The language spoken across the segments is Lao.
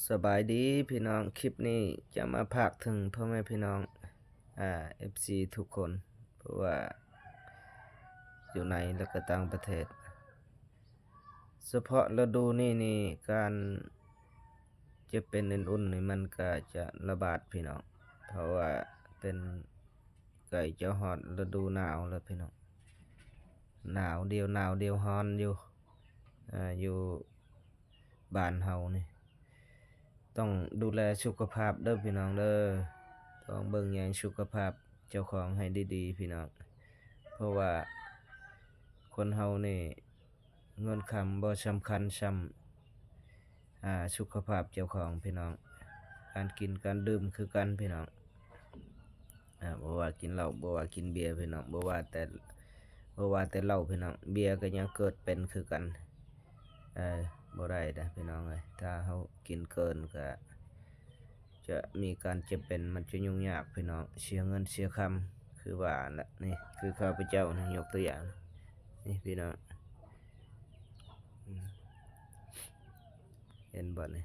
ສະບາຍດີພີ່ນ້ອງ, ຄລິບນີ້ຈະມາຝາກເຖິງພໍ່ແມ່ພີ່ນ້ອງ ອາ ເອັຟຊີທຸກຄົນ ເພາະວ່າຢູ່ໃນ ແລະ ກໍຕ່າງປະເທດ. ສະເພາະລະດູນີ້ນີ້ ການເຈັບເປັນອື່ນໆນີ້ ມັນກໍຈະລະບາດພີ່ນ້ອງ, ເພາະວ່າເປັນ ໃກ້ຈະຮອດລະດູໜາວແລ້ວພີ່ນ້ອງ. ໜາວດຽວໜາວດຽວຮ້ອນຢູ່ ອາ ຢູ່ບ້ານເຮົານີ້. ຕ້ອງດູແລສຸຂະພາບເດີພີ່ນ້ອງເດີ, ຕ້ອງເບິ່ງແຍງສຸຂະພາບເຈົ້າຂອງໃຫ້ດີໆພີ່ນ້ອງ, ເພາະວ່າຄົນເຮົານີ້ ເງິນຄຳບໍ່ສຳຄັນສ່ຳ ອາ ສຸຂະພາບເຈົ້າຂອງພີ່ນ້ອງ. ການກິນການດື່ມຄືກັນພີ່ນ້ອງ, ອາ ບໍ່ວ່າກິນເຫຼົ້າ ບໍ່ວ່າກິນເບຍພີ່ນ້ອງ, ບໍ່ວ່າແຕ່ ບໍ່ວ່າແຕ່ເຫຼົ້າພີ່ນ້ອງ, ເບຍກໍຍັງເກີດເປັນຄືກັນ. ເອີ ບໍ່ໄດ້ເດ້ພີ່ນ້ອງເອີຍ, ຖ້າເຮົາກິນເກີນກໍ ຈະມີການເຈັບເປັນ ມັນຈະຫຍຸ້ງຍາກພີ່ນ້ອງ, ເສຍເງິນເສຍຄຳ ຄືວ່ານັ້ນລະ. ນີ້ຄືຂ້າພະເຈົ້ານີ້ ຍົກຕົວຢ່າງນີ້ພີ່ນ້ອງ ອືມ ເຫັນບໍ່ນີ້?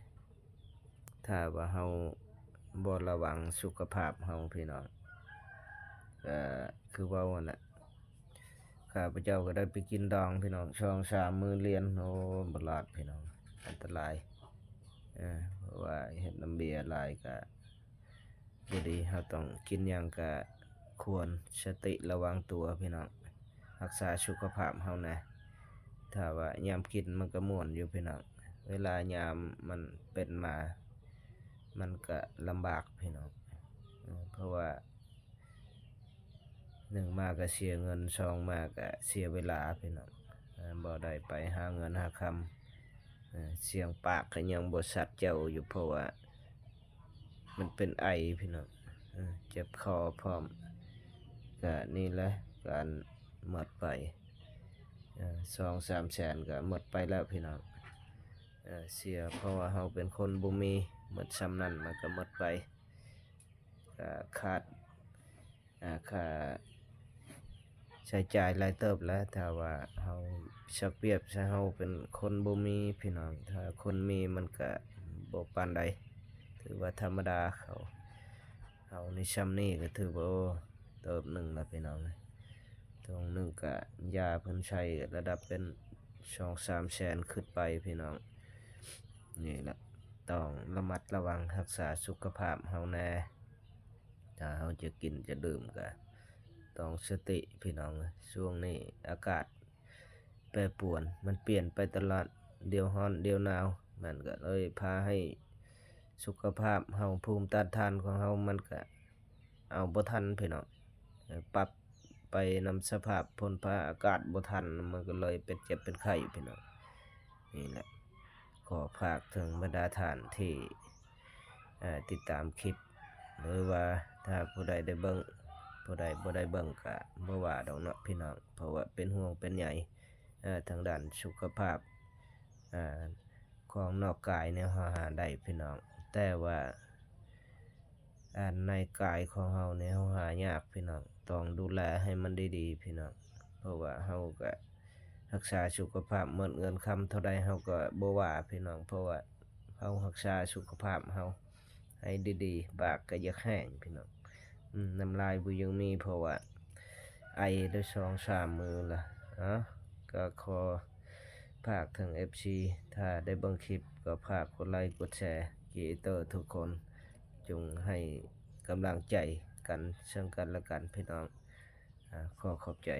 ຖ້າວ່າເຮົາບໍ່ລະວັງສຸຂະພາບເຮົາພີ່ນ້ອງ ກໍຄືເວົ້າຫັ້ນແຫຼະ. ຂ້າພະເຈົ້າກໍໄດ້ໄປກິນດອງພີ່ນ້ອງ ສອງສາມມື້ລຽນ, ໂອ້ ບໍ່ລອດພີ່ນ້ອງ, ອັນຕະລາຍ. ເອີ ເພາະວ່າເຮັດນ້ຳເບຍຫຼາຍກໍບໍ່ດີ, ເຮົາຕ້ອງກິນຫຍັງກໍຄວນສະຕິລະວັງຕົວພີ່ນ້ອງ, ຮັກສາສຸຂະພາບເຮົາແດ່. ຖ້າວ່າຍາມກິນມັນກໍມ່ວນຢູ່ພີ່ນ້ອງ, ເວລາຍາມມັນເປັນມາ ມັນກໍລຳບາກພີ່ນ້ອງ, ເພາະວ່າ ໜຶ່ງມາກໍເສຍເງິນ, ສອງມາກໍເສຍເວລາພີ່ນ້ອງ, ບໍ່ໄດ້ໄປຫາເງິນຫາຄຳ, ສຽງປາກກໍຍັງບໍ່ຊັດແຈ້ວຢູ່ ເພາະວ່າມັນເປັນໄອພີ່ນ້ອງ, ເຈັບຄໍພ້ອມ. ກໍນີ້ແຫຼະ ການໝົດໄປ ສອງສາມແສນກໍໝົດໄປແລ້ວພີ່ນ້ອງ, ເສຍ ເພາະວ່າເຮົາເປັນຄົນບໍ່ມີ, ໝົດສ່ຳນັ້ນມັນກໍໝົດໄປ. ກະຂາດ ອາ ຄ່າໃຊ້ຈ່າຍຫຼາຍເຕີບແຫຼະ ຖ້າວ່າເຮົາສັກປຽບຊະ ເຮົາເປັນຄົນບໍ່ມີພີ່ນ້ອງ, ຖ້າຄົນມີມັນກະບໍ່ປານໃດ ຖືວ່າທຳມະດາ. ເຂົາ ເຮົານີ້ຊ່ຳນີ້ກະຖືວ່າ ໂອ້ ເຕີບໜຶ່ງລະພີ່ນ້ອງ, ຖົງໜຶ່ງກະຢາເພິ່ນໃຊ້ລະດັບເປັນສອງສາມແສນຂຶ້ນໄປພີ່ນ້ອງ. ນີ້ລະ ຕ້ອງລະມັດລະວັງຮັກສາສຸຂະພາບເຮົາແດ່. ຖ້າເຮົາຈະກິນຈະດື່ມກະຕ້ອງສະຕິພີ່ນ້ອງ. ຊ່ວງນີ້ອາກາດແປປວນ ມັນປ່ຽນໄປຕະຫຼອດ, ດຽວຮ້ອນດຽວໜາວ, ມັນກະເລີຍພາໃຫ້ສຸຂະພາບເຮົາ, ພູມຕ້ານທານຂອງເຮົາມັນກະເອົາບໍ່ທັນພີ່ນ້ອງ, ປັບໄປນຳສະພາບຝົນຟ້າອາກາດບໍ່ທັນ, ມັນກະເລີຍເປັນເຈັບເປັນໄຂ້ພີ່ນ້ອງ. ນີ້ແຫຼະ ຂໍຝາກເຖິງບັນດາທ່ານທີ່ ເອີ ຕິດຕາມຄລິບ ຫຼືວ່າຖ້າຜູ້ໃດໄດ້ເບິ່ງ, ຜູ້ໃດບໍ່ໄດ້ເບິ່ງກະບໍ່ວ່າດອກເນາະພີ່ນ້ອງ, ເພາະວ່າເປັນຫ່ວງເປັນໃຍ ເອີ ທາງດ້ານສຸຂະພາບ ເອີ ຂອງນອກກາຍແນວເຮົາຫາໄດ້ພີ່ນ້ອງ, ແຕ່ວ່າ ອັນໃນກາຍຂອງເຮົານີ້ເຮົາຫາຍາກພີ່ນ້ອງ, ຕ້ອງດູແລໃຫ້ມັນດີໆພີ່ນ້ອງ, ເພາະວ່າເຮົາກະຮັກສາສຸຂະພາບ, ໝົດເງິນຄຳເທົ່າໃດເຮົາກະບໍ່ວ່າພີ່ນ້ອງ, ເພາະວ່າເຮົາຮັກສາສຸຂະພາບເຮົາໃຫ້ດີໆ. ປາກກະຢາກແຫ້ງພີ່ນ້ອງ, ອືມ ນ້ຳລາຍບໍ່ຍັງມີ ເພາະວ່າໄອໄດ້ສອງສາມມື້ລະ. ເອົາ ກະຂໍຝາກເຖິງເອັຟຊີ ຖ້າໄດ້ເບິ່ງຄລິບກໍຝາກກົດໄລກົດແຊ ຄຣີເອເຕີທຸກຄົນ ຈົ່ງໃຫ້ກຳລັງໃຈກັນເຊິ່ງກັນແລະກັນພີ່ນ້ອງ. ອາ ຂໍຂອບໃຈ.